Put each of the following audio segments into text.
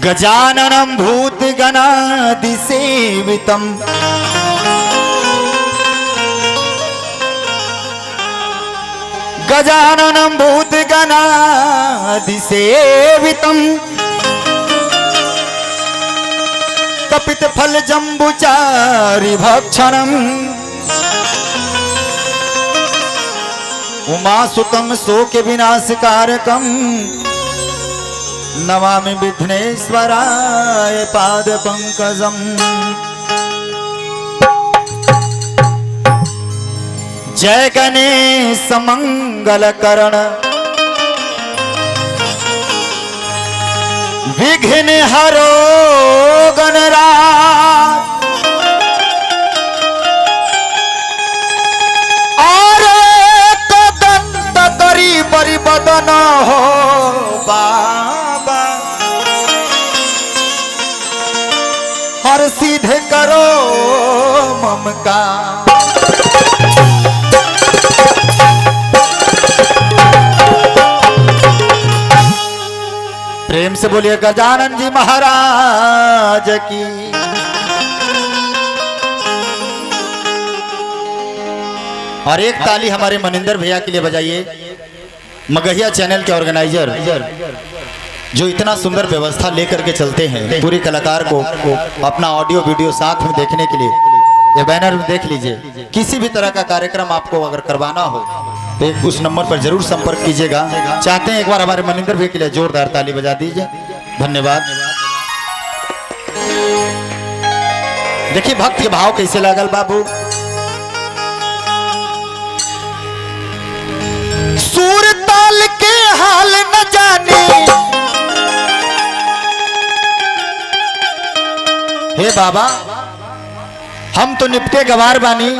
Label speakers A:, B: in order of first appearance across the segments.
A: गजाननं भूतगणादिसेवितं गजाननं भूतगणादिसेवितं कपितफलजम्बुचारिभक्षणम् उमासुतं शोकविनाशकारकम् नमामि विघ्नेश्वराय पादपंकजम्। जय गणेश मंगल करण विघ्न हरो गणराज और दंत करी परिबदन हो बाबा हर सीधे करो ममका। प्रेम से बोलिए गजानन जी महाराज की। और एक ताली हमारे मनिंदर भैया के लिए बजाइए, मगहिया चैनल के ऑर्गेनाइजर जो इतना सुंदर व्यवस्था लेकर के चलते हैं पूरे कलाकार को अपना ऑडियो वीडियो साथ में देखने के लिए। ये बैनर में देख लीजिए, किसी भी तरह का कार्यक्रम आपको अगर करवाना हो तो एक उस नंबर पर जरूर संपर्क कीजिएगा। चाहते हैं एक बार हमारे मनिंदर भाई के लिए जोरदार ताली बजा दीजिए। धन्यवाद। देखिए भक्त के भाव कैसे लागल बाबू। सूर ताल के हाल न जाने, हे बाबा हम तो निपटे गवार बानी,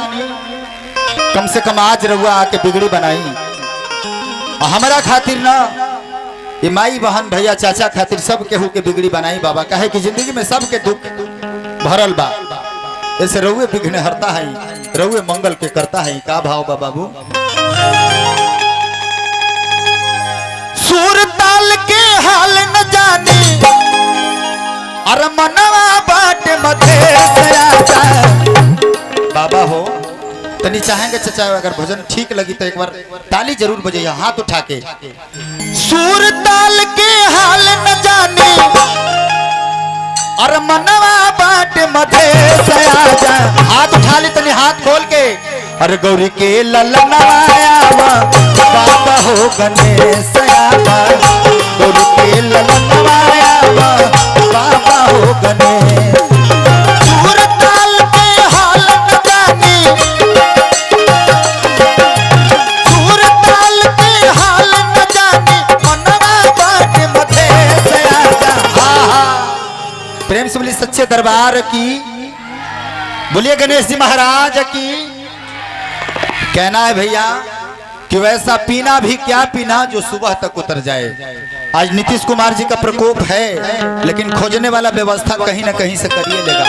A: कम से कम आज रहुआ आके बिगड़ी बनाई। हमारा खातिर ना ये माई बहन भैया चाचा खातिर सब केहू के बिगड़ी बनाई बाबा। काहे कि जिंदगी में सबके दुख भरल बा, ऐसे रहुए विघ्न हरता है, रहुए मंगल के करता है। का भाव बा बाबू। सूर ताल के हाल न जाने अरे मनवा बाट मधेश आजा। बाबा हो तनी चाहेंगे चाचा अगर भजन ठीक लगी तो एक बार ताली जरूर बजाइए हाथ उठा के। सूर ताल के हाल न जाने अरे मनवा बाट मधेश आजा। हाथ उठा ली तनी हाथ खोल के। अरे गौरी के ललनाया बाबा हो गणेश आवा, गौरी के ललनाया बाबा हो गणेश। सूर ताल के हाल न जाने, सूर ताल के हाल न जाने मनवा बाट मधेश आजा। हा हा प्रेम से बोलिए सच्चे दरबार की, बोलिए गणेश जी महाराज की। कहना है भैया कि वैसा पीना भी क्या पीना जो सुबह तक उतर जाए। आज नीतीश कुमार जी का प्रकोप है, लेकिन खोजने वाला व्यवस्था कहीं ना कहीं से करिए लेगा।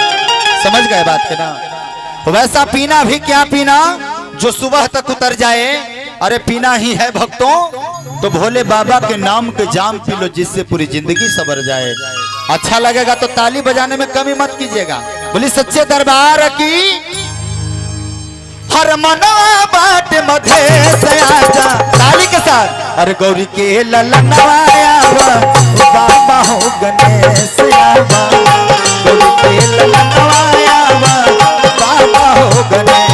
A: समझ गए बात के ना। वैसा पीना भी क्या पीना जो सुबह तक उतर जाए। अरे पीना ही है भक्तों तो भोले बाबा के नाम के जाम पी लो जिससे पूरी जिंदगी सवर जाए। अच्छा लगेगा तो ताली बजाने में कमी मत कीजिएगा। बोली सच्चे दरबार की। हर मनवा बाट मधेश आजा ताली के साथ। अरे गौरी के ललनाया बाबा हो गणेश आवा, गौरी के ललनाया बाबा हो गणेश।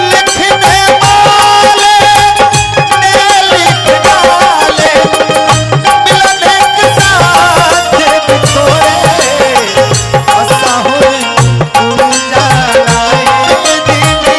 A: लिखने वाले ने लिख डाले मिलने के साथ बिछोड़े असा हुए उजाला दिन रे।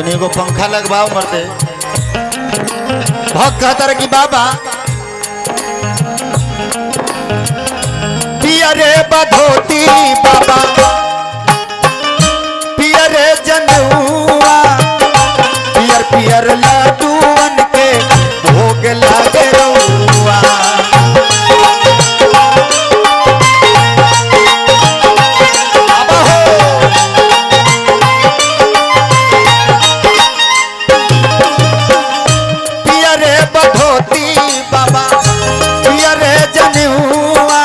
A: तनी एगो पंखा लगवाओ मरते। भक्त कहता रहे कि बाबा पियरे बधोती बाबा पियरे जनुआ पियर पियर लड्डूअन के भोग लागे रउआ। बाबा हो पियरे बधोती बाबा पियरे जनुआ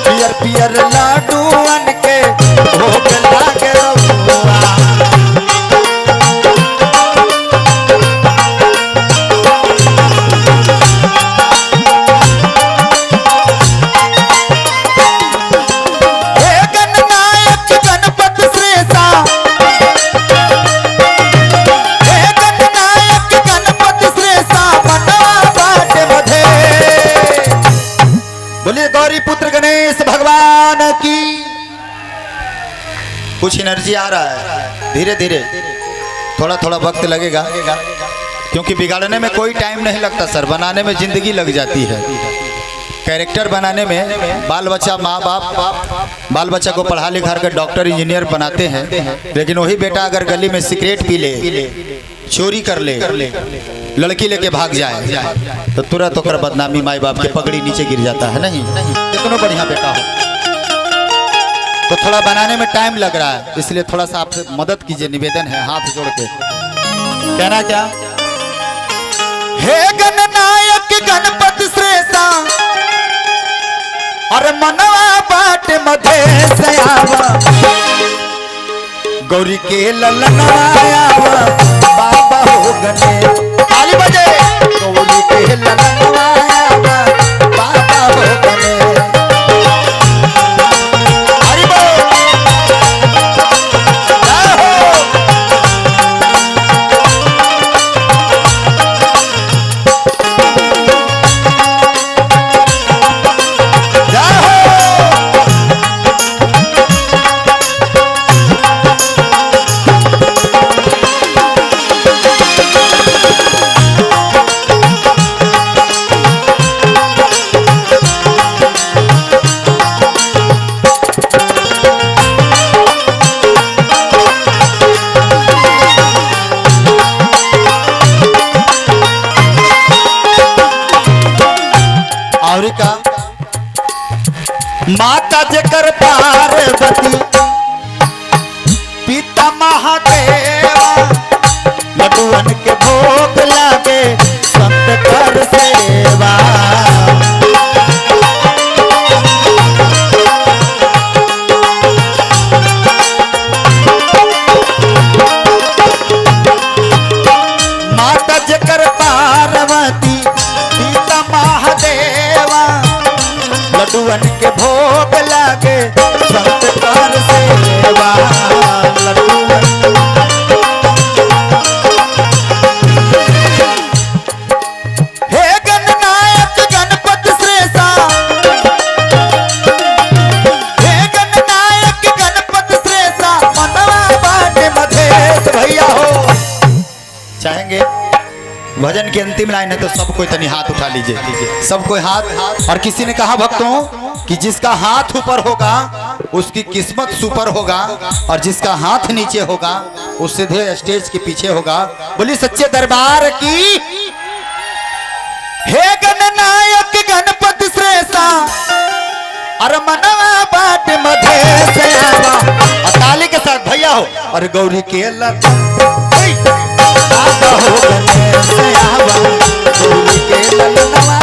A: पियर पियर लड्डूअन के भोग लागे रउआ। हे गणनायक गणपति श्रेष्ठा, हे गणनायक गणपति श्रेष्ठा, मनवा बाट मधे। बोलिए गौरी पुत्र गणेश भगवान की। कुछ एनर्जी आ रहा है, धीरे धीरे थोड़ा थोड़ा वक्त लगेगा, क्योंकि बिगाड़ने में कोई टाइम नहीं लगता सर, बनाने में जिंदगी लग जाती है। कैरेक्टर बनाने में बाल बच्चा, माँ बाप बाल बच्चा को पढ़ा लिखा कर डॉक्टर इंजीनियर बनाते हैं, लेकिन वही बेटा अगर गली में सिगरेट पी ले, चोरी कर ले, लड़की लेके भाग जाए, तो तुरंत होकर बदनामी माई बाप के पगड़ी नीचे गिर जाता है। नहीं कितना बढ़िया बेटा हो, तो थोड़ा बनाने में टाइम लग रहा है, इसलिए थोड़ा सा आपसे मदद कीजिए, निवेदन है हाथ जोड़ के। कहना क्या, हे गणनायक गणपति श्रेष्ठा, अरे मनवा बाट मधे सयावा, गौरी के ललनायावा बाबा हो गणेश। ताली बजे, गौरी के ललनायावा बाबा हो गणेश। हरि बोल, जय हो। जय हो। और का माता जकर पार्वती पिता महादेवा, लड्डुअन के भोग लागे संत कर सेवा। माता जकर पार्वती पिता महादेवा, लड्डुअन के भोग लागे संत कर सेवा। लड्डुअन हे गणनायक गणपति श्रेष्ठा, हे गणनायक गणपति श्रेष्ठा, मनवा बाट मधेश भैया हो। चाहेंगे भजन की अंतिम लाइन है तो सब कोई तनी हाथ उठा लीजिए, सब कोई हाथ। और किसी ने कहा भक्तों कि जिसका हाथ ऊपर होगा उसकी किस्मत सुपर होगा, और जिसका हाथ नीचे होगा वो सीधे स्टेज के पीछे होगा। बोली सच्चे दरबार की। हे गणनायक गणपति श्रेष्ठा, अरे मनवा बाट मधेश आवा। और ताली के साथ भैया हो, और गौरी के ललन बाबा हो गणेश आवा, गौरी के ललनवा।